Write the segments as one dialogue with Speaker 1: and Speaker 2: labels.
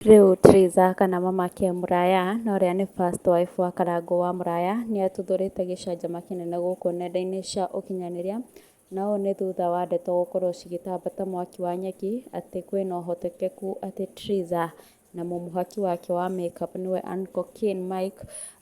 Speaker 1: Rĩu Triza kana mamake Mũraya na ũrĩa nĩ first wife wa Karangũ wa Mũraya nĩ atuthũrĩte gĩcanjama kĩnene gũkũ nenda-inĩ cia ũkinyanĩria, na ũũ nĩ thutha wa ndeto gũkorwo cigĩtamba ta mwaki wa nyeki atĩ kwĩna ũhotekeku atĩ Triza na mũmũhaki wake wa makeup nĩwe Uncle Ken Mike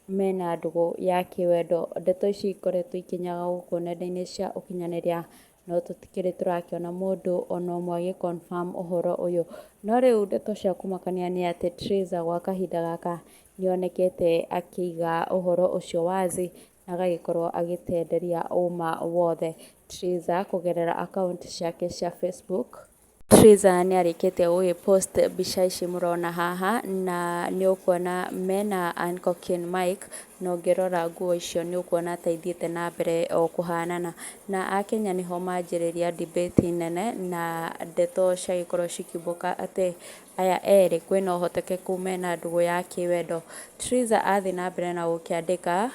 Speaker 1: mena ndũgũ ya kĩwendo. Ndeto ici ikoretwo ikĩnyaga gũkũ nenda-inĩ cia ũkinyanĩria no tũtikĩrĩ tũrakĩona mũndũ ona ũmwe agĩ confirm ũhoro ũyũ. No rĩu ndeto cia kũmakania nĩ atĩ Triza gwa kahinda gaka nĩonekete akĩiga ũhoro ũcio wazi na agagĩkorwo agĩtenderia ũma wothe. Triza kũgerera akaunti ciake cia Facebook, Triza nĩ arĩkĩtie gũgĩ post mbica ici mũrona haha na nĩ ũkuona mena Uncle Ken Mike na ũngĩrora nguo icio nĩ ũkuona ta ithiĩte na mbere o kũhanana. Na akenya nĩho manjĩrĩria debate nene na ndeto ciagĩkorwo cikiumbũka atĩ aya erĩ kwĩna ũhotekeku mena ndũgũ ya kĩwendo. Triza athiĩ na mbere na gũkĩandĩka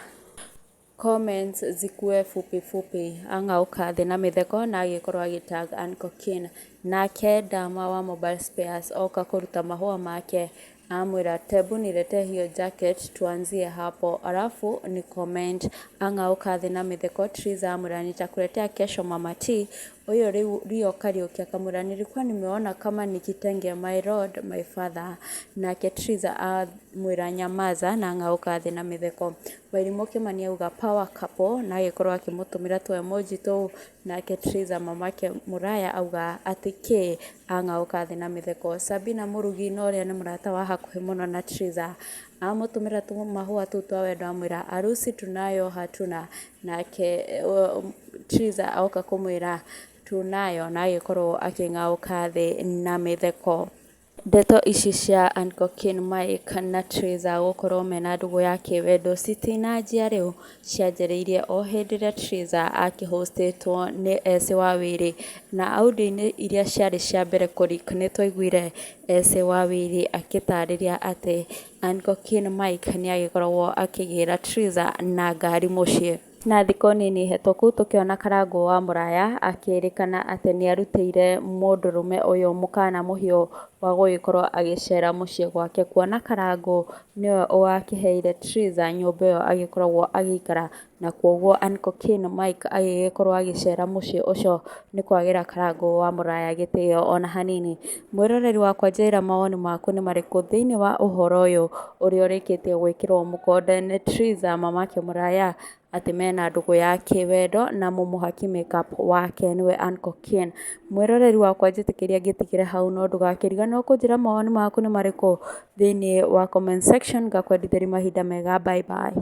Speaker 1: "Comments zikuwe fupi fupi", ang'aũka thĩ na mĩtheko na agĩkorwo agĩ tag Uncle Ken. Nake Dama wa Mobile Spares oka kũruta mahũa make amwĩra, "Tebu niletee hiyo jacket tuanzie hapo alafu ni comment". Ang'aũka thĩ na mĩtheko Triza amwĩra, "Nitakuletea kesho mama T". Ũyũ rĩu Rio Kariuki akamwĩra, "Nilikuwa nimeona kama ni kitenge my lord my father". Nake Triza amwĩra, "Nyamaza", na ang'aũka thĩ na mĩtheko. Wairimũ Kĩmani auga, "Power couple", na agĩkorwo akĩmũtũmĩra tũ emoji tũu. Nake Triza mamake Mũraya auga atĩ kĩ, ang'aũka thĩ na mĩtheko. Sabina Mũrugi na ũrĩa nĩ mũrata wa hakuhĩ mũno na Triza amũtũmĩra tũmahũa tũu twa wendo amwĩra, "Harusi tunayo hatuna?" Nake Triza oka kũmwĩra, "Tunayo", na agĩkorwo akĩng'aũka thĩ na mĩtheko. Ndeto ici cia Uncle Ken Mike na Triza gũkorwo mena ndũgũ ya kĩwendo citinanjia rĩu, cianjĩrĩirie o hĩndĩ ĩrĩa Triza akĩhostĩtwo nĩ Esse Wawĩrĩ, na audio-inĩ iria ciarĩ cia mbere kũ leak nĩ twaiguire Esse Wawĩrĩ akĩtarĩria atĩ Uncle Ken Mike nĩ agĩkoragwo akĩgĩra Triza na ngari mũciĩ. Na thikũ nini hetũku tũkĩona Karangũ wa Mũraya akĩrĩkana atĩ nĩ arutĩire mũndũrũme ũyũ mũkana mũhiũ wa gũgĩkorwo agĩcera mũciĩ gwake, kuona Karangũ nĩwe wakĩheire Triza nyũmba ĩyo agĩkoragwo agĩikara, na koguo Uncle Ken Mike agĩgĩkorwo agĩcera mũciĩ ũcio nĩ kwagĩra Karangũ wa Mũraya gĩtĩo ona hanini. Mwĩroreri wakwa, njĩra mawoni maku nĩ marĩkũ thĩinĩ wa ũhoro ũyũ ũrĩa ũrĩkĩtie gwĩkĩrwo mũkonde nĩ Triza mamake Mũraya atĩ mena ndũgũ ya kĩwendo na mũmũhaki makeup wake nĩwe Uncle Ken. Mwĩroreri wakwa, njĩtĩkĩria ngĩtigĩre hau, no ndũgakĩriganĩrwo kũnjĩra mawoni maku nĩ marĩkũ thĩinĩ wa comment section. Ngakwendithĩria mahinda mega, bye bye.